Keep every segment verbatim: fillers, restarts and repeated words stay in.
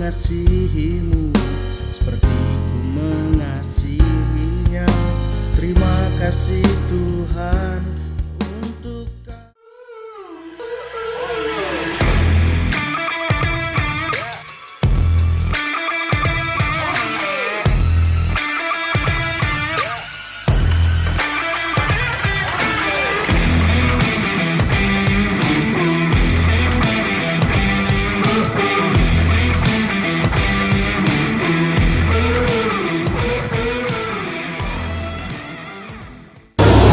mengasihimu seperti ku mengasihinya. Terima kasih Tuhan untuk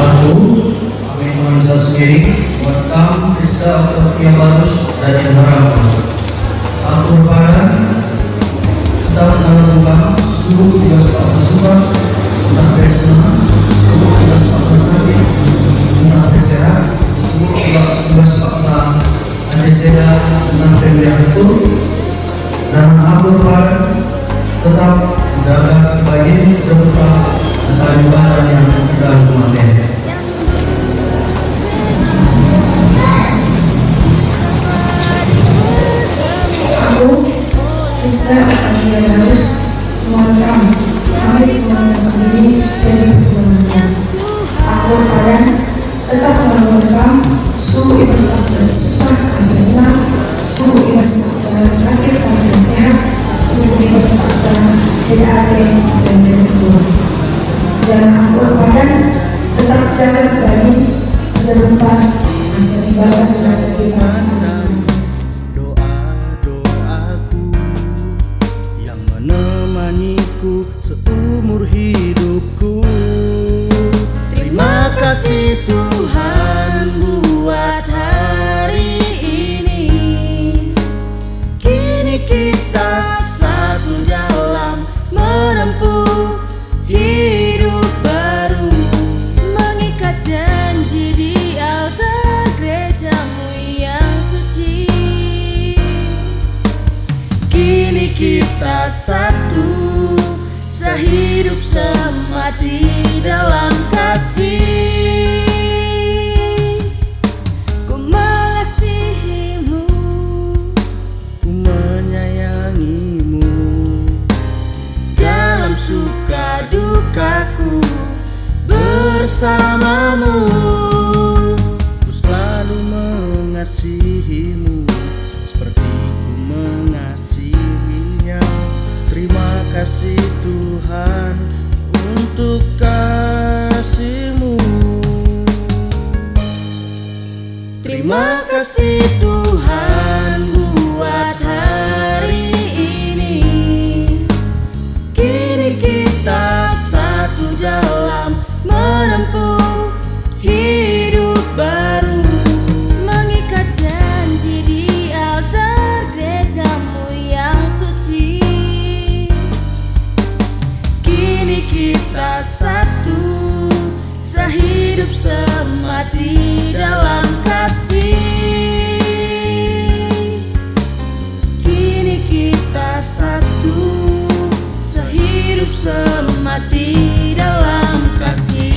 Aku, Amin Nuansa Sembiring, muat kam Krista Oktavianus Raja Harapan. Aku erpadan, tetap ngaloi kam, suruh i bas paksa susah, ntah pe senang, suruh i bas paksa sakit, ntah pe sehat, suruh i bas paksa ate ceda, ntah pe meriah betul, janah aku erpadan, tetap jaga bagin terbuka asa Dibata yang dalam mate. Aku, Krista Oktavianus, muat kam, Amin Nuansa Sembiring, jadi perjuangannya. Aku erpadan, tetap ngaloi kam, suruh i bas paksa susah ate senang, suruh i bas paksa sakit ate sehat, suruh i bas paksa ceda ate ate meriah betul. Janah aku erpadan, tetap jaga bagin, asa Dibata, asa Dibata, Dibata. Doa-doaku yang menemaniku seumur hidupku. Terima kasih Tuhan buat hari ini. Kini kita satu dalam menempuh hidup baru, mengikat janji di altar gereja-Mu yang suci. Kini kita satu, sehidup semati dalam kasih. Ku mengasihi-Mu, ku menyayangi-Mu, dalam suka dukaku bersama-Mu. Ku selalu mengasihi-Mu seperti ku mengasihinya. Terima kasih Tuhan untuk kasih-Mu. Terima kasih Tuhan buat hari ini. Kini kita satu dalam menempuh hidup baru, mengikat janji di altar gereja-Mu yang suci. Kini kita satu, sehidup semati dalam kasih. Kini kita satu, sehidup semati dalam kasih.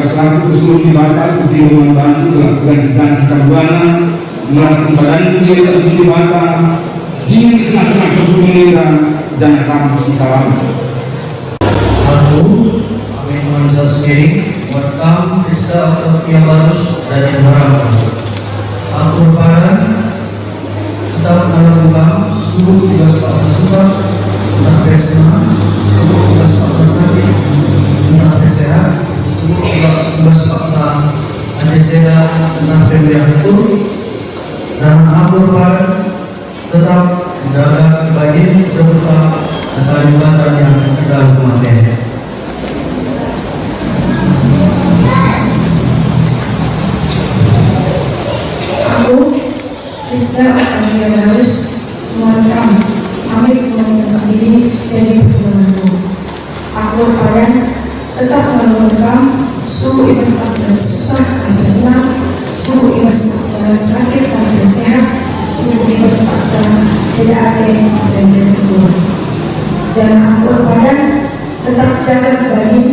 Selaku pesuruh Dibata, kupindo man bandu gelah kugansi-gansi kaduana, meras badanku ia tading Dibata, dingen i tengah-tengah perpulungen enda, janah kam sisalami. Aku, Amin Nuansa Sembiring, muat kam Krista Octavia Barus, jadi pengarapku. Aku erpadan, tetap ngaloken kam, suruh i bas paksa susah, ntah pe senang, suruh i bas paksa sakit, ntah pe sehat, suruh i bas paksa ate sehat, ntah pe meriah betul. Janah aku erpadan, tetap jaga kebagin, tetap asa Dibata niatken kita rumah teh. Aku, Krista Octavia Barus, muat kam, Amin Nuansa Sembiring, jadi perjuanganku. Aku erpadan, tetap ngaloken kam, suruh i bas paksa susah ntah pe senang, suruh i bas paksa sakit ntah pe sehat, suruh i bas paksa ceda ate ntah pe meriah betul. Janah aku erpadan, tetap jaga kebagin,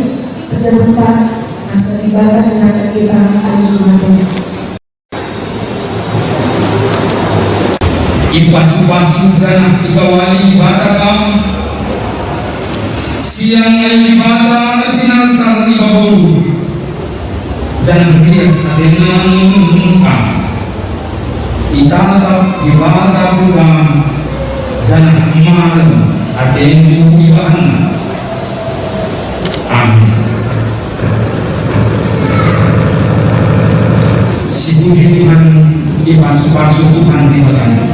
perjabunta, asa Dibata niatken kita alu mate. Ipasu-pasu janah ikawali Dibata kam. Siang ayu Dibata ersinalsal i babo ulu, janah rias atena nungkun kam. Itatap Dibata kam, janah malem atendu ibahanNa. Amin. Sipuji Tuhan, ipasu-pasu Tuhan Dibatanta.